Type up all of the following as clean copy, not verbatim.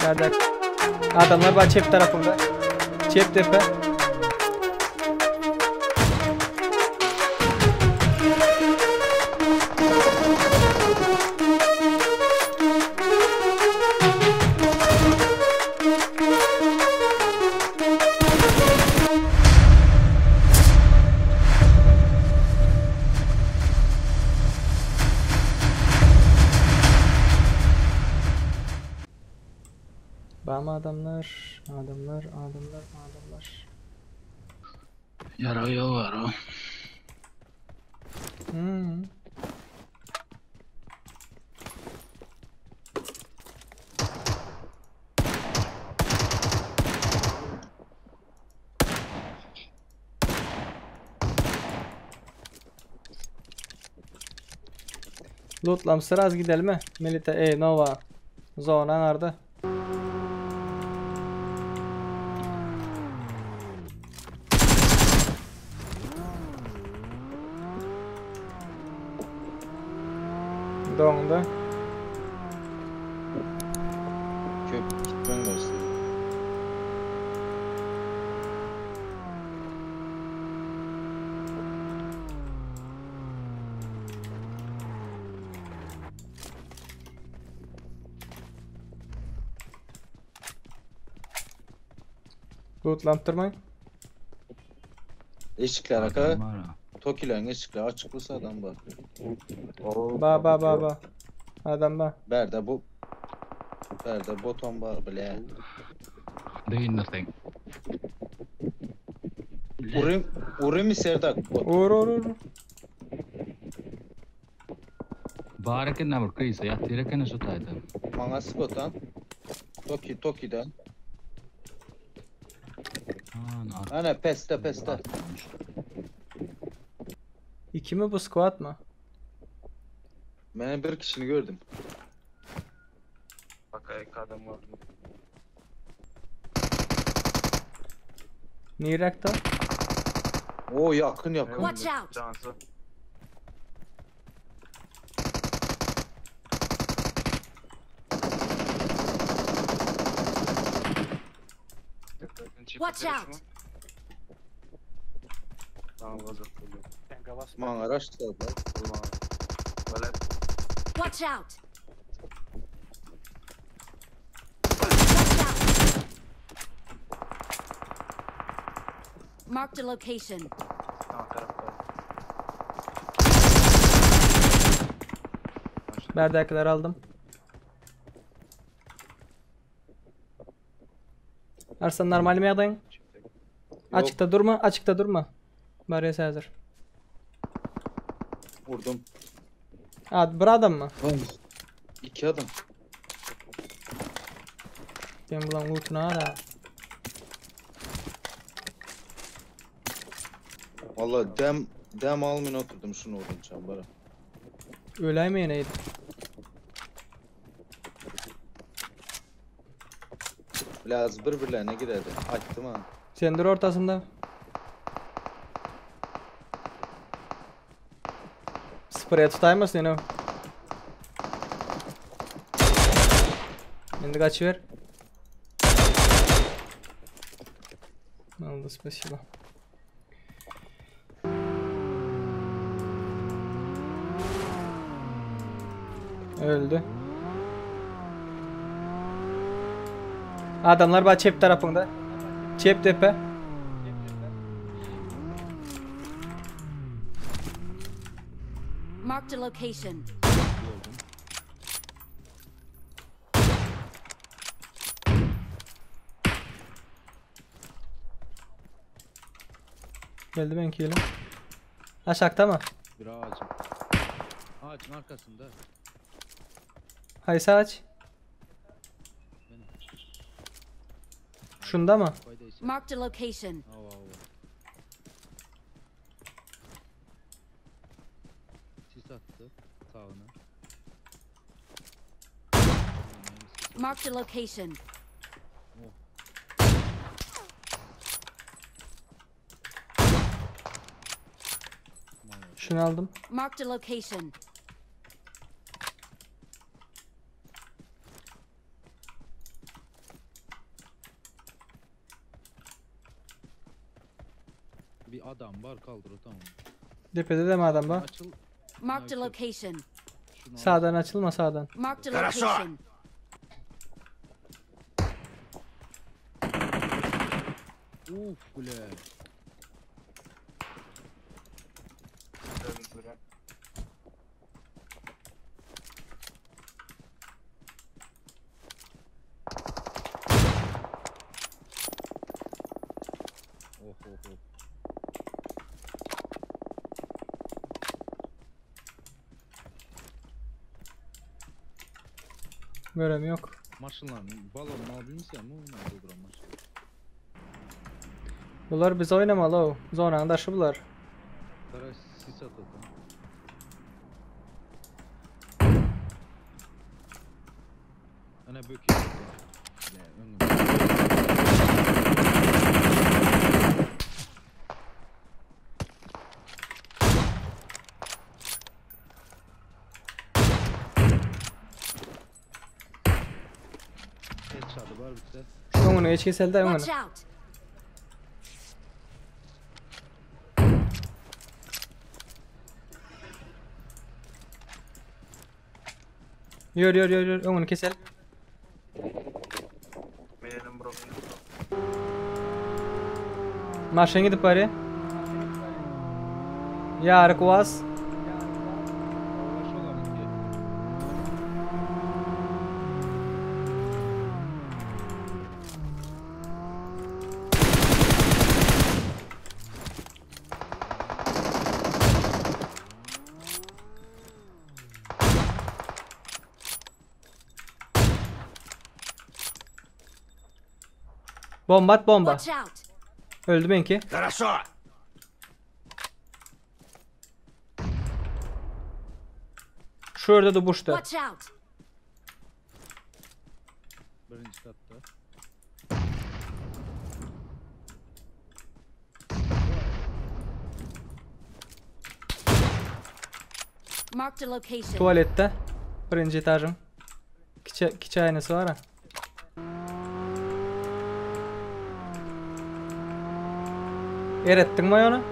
Bärde adamlar bar çep tarapymda. Çep depe. Bamy adamlar, adamlar, adamlar, adamlar. Ýarag ýok ara. Hmm. Lootlam sıraz gidelim mi? Milita, ey Nova. Zona nerede? Dondu. Köp gitmen gösterdi. Lootlanıp durmayın. Eşikler aka. Adam var ha. Tokilerin eşikler açıklısı adam var. Ba ba ba ba. Adam ba. Berde bu. Berde boton var bile. Doing nothing. Urim, Urim Serdak bot. Uğur uğur uğur. Bar eken namur kıysa ýatyr eken şu taýda. Bana spotan. Toki Toki'den. An Ana peste peste. İki mi bu squad mı? Ben bir kişini gördüm. Bak ayak adam var. Nirek'te? Oo yakın yakın. Watch out! Dansı. Watch out! Tamam gazı. Bana araçladılar. Böyle Watch out! Watch out! Marked a location. tamam tarafta. Berdakiler aldım. Arslan normal mi ýagdaýyň? Açykda durma, açykda durma. Barýas häzir. Vurdum. A, bir adam mı? İki adam. Ben bulan lootuna da. Vallahi dem dem almayın oturdum şunu vurdum çambara. Öläýme ýene. Biraz birbirlerine girerdi. Açtım ha. Sen dur ortasında. Sprey tutaýmasyn ýene. Endi gaçyber. Aldı, спасибо. Öldü. Adamlar bar çep tarapynda. Çep tepe. Marked a location. Geldi benki ýelim. Aşakta mı? Bir ağacın. Ağacın arkasında. Haýsy ağaç? Şunda mı? Fayda içi. Marked a location. Hava hava. Sis attı sağına. Marked a location. Şunu aldım. Marked a location. Bir adam bar kaldır o tamam. Depede de mi adam bar? Açıl. Marked a location. Şunu al. Sağdan açılma sağdan. Marked a location. Uf bile. Öldü biri. Oh oh oh. Görem yok. Maşınların balonunu alabilmişsen mi? Nerede duran maşın? Bular biz oynamalı o. Zonanın daşı bular. Kara sis atıldı. Ana böke. Ya önüm. Headshot'ı var bir de. Öňüne geç keselde öňüne. Watch out! Ýör ýör ýör ýör öňüni kesel. Benim bro. Maşyn gidip barýar. Ýaryk was. Ulaş olan iki. Bomba at bomba. Watch out! Öldü benki. Şu ýerde de buşdy. Watch out! Birinci katta. Marked a location. Tuvaletde. Birinci etajın. Kiçi, kiçi aynası var ha. Erettin mi onu? Aldı.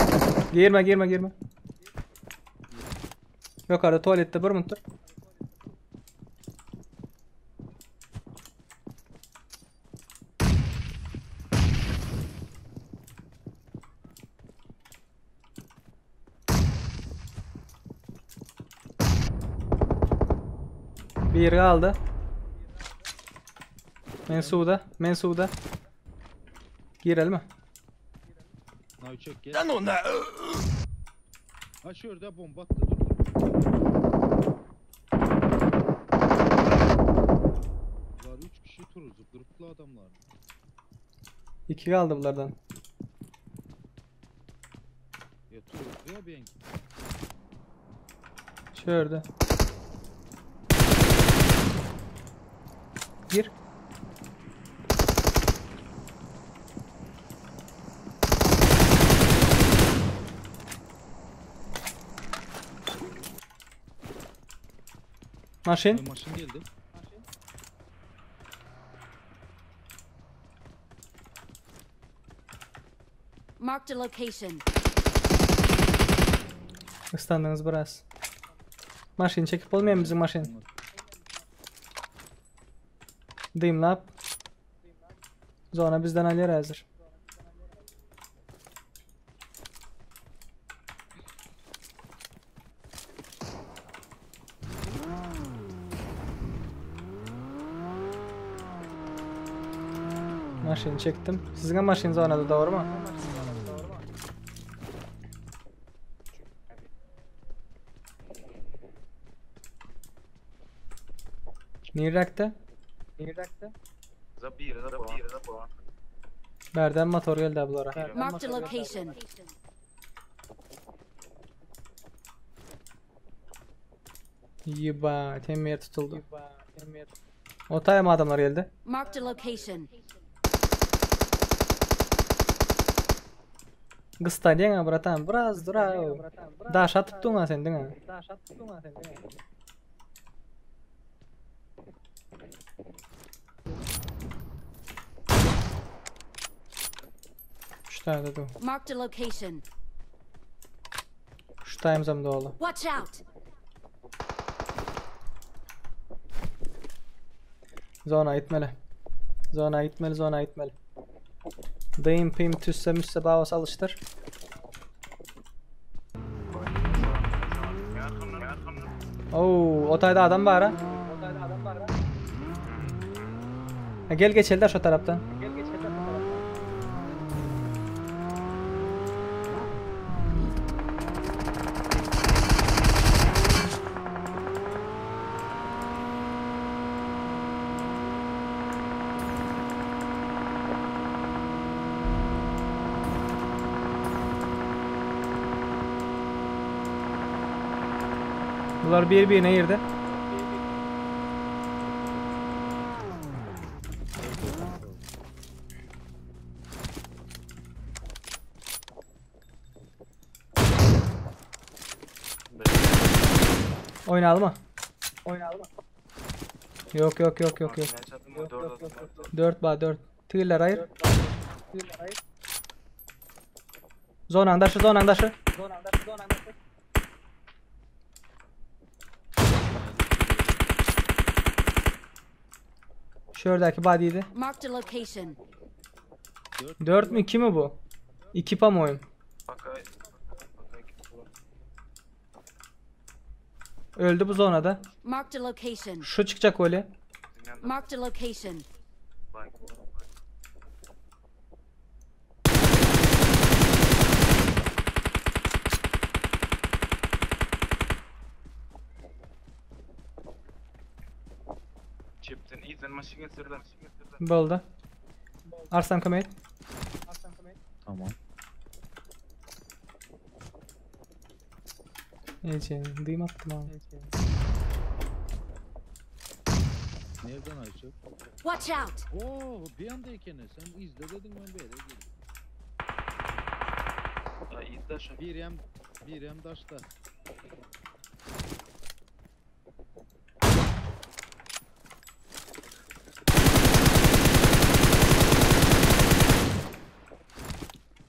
Abi çok Girme girme girme. Yukarıda tuvalette bir minut dur. Bir kaldı. Mensuda, Mensuda. Girelim mi? Navçek gel. Ha şurada bomba attı dur dur. Var 3 kişi turuzu gruplu adamlar. İki kaldı bunlardan. Ya turuzu ya ben. Şurada. Gir. Maşin. Ay, Maşın geldi. Marked a location. Islandınız biraz. Maşin çekip olmayan bizim maşin. Dımlap. Zona bizden alır hazır. Maşini çektim. Sizin maşin zonada doğru mu? Nirak'ta? Nirak'ta? Za bir, za bir, za bu. Berden motor geldi ablara. Marked a location. Yiba, temiye tutuldu. Otaya mı adamlar geldi? Marked a location. Gystanýaň bratan, biraz dur ha. Daş atyp duň sen diňe. Şu taýda dur. Marked a location. Şu taýymyzam doly. Watch out! Zona gitmeli. Zona gitmeli, zona gitmeli. Dayım pim tüsse müsse babası alıştır. Oo, o taýda adam bar ha. Ha, gel geçeli de şu taraptan. Bular bir birine girdi. Oynayalım mı? Oynayalım mı? Yok yok yok yok yok. 4 ba 4. Tüyler ayır. Zona daşı, zona daşı. Şuradaki body'ydi. Marked a location. 4 mü 2 mi bu? 2 pa mı oyun? Öldü bu zonada. Marked a location. Şu çıkacak öyle. Marked a location. Çipten izlen maşın getirdim. Boldy. Arslan kömek. Tamam. Ece, düğüm attım abi. Nereden Ayşe? Watch out! Oo bir anda ekene sen izle dedin ben bir yere girdim. Ya izle şu. Bir hem bir hem daşta.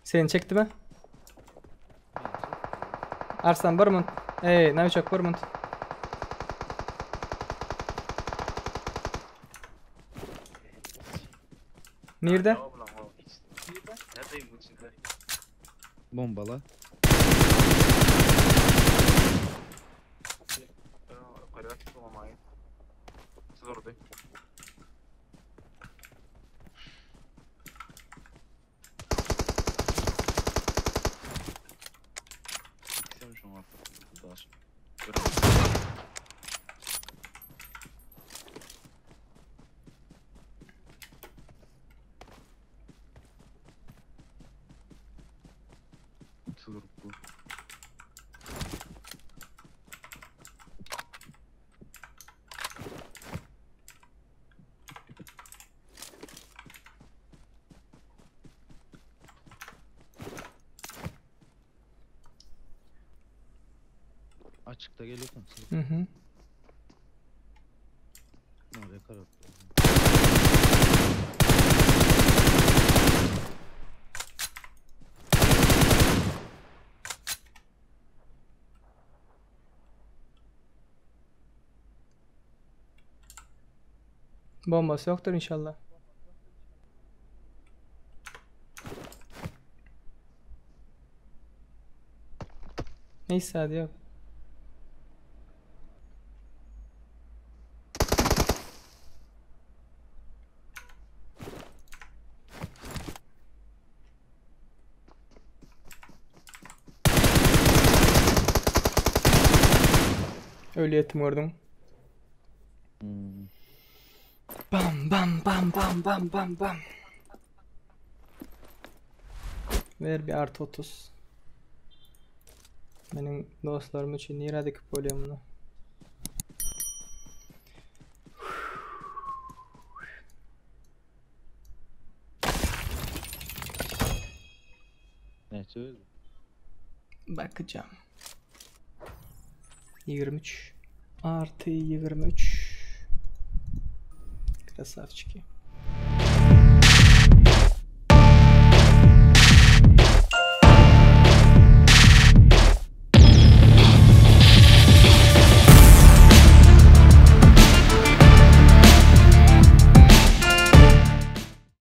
Seni çekti mi? Arslan bir munt. Ey, Navichok bir munt. Nerede? Neredeyim bu içinde? Bombala. Yukarıya çıktım ama ya. Siz orada. İkisi şu an. Daş. Dur bu. Açıkta geliyor komiser. Hı hı. Nereye kararttı? Bombası yoktur inşallah. Neyse hadi yok. Öyle yetim gördüm. Bam bam bam bam bam bam bam. Ver bir artı 30. Benim dostlarım için niye dikip oluyor bunu? Ne? Näçe berdi? Bakacağım. 23 artı 23. Krasavçiki.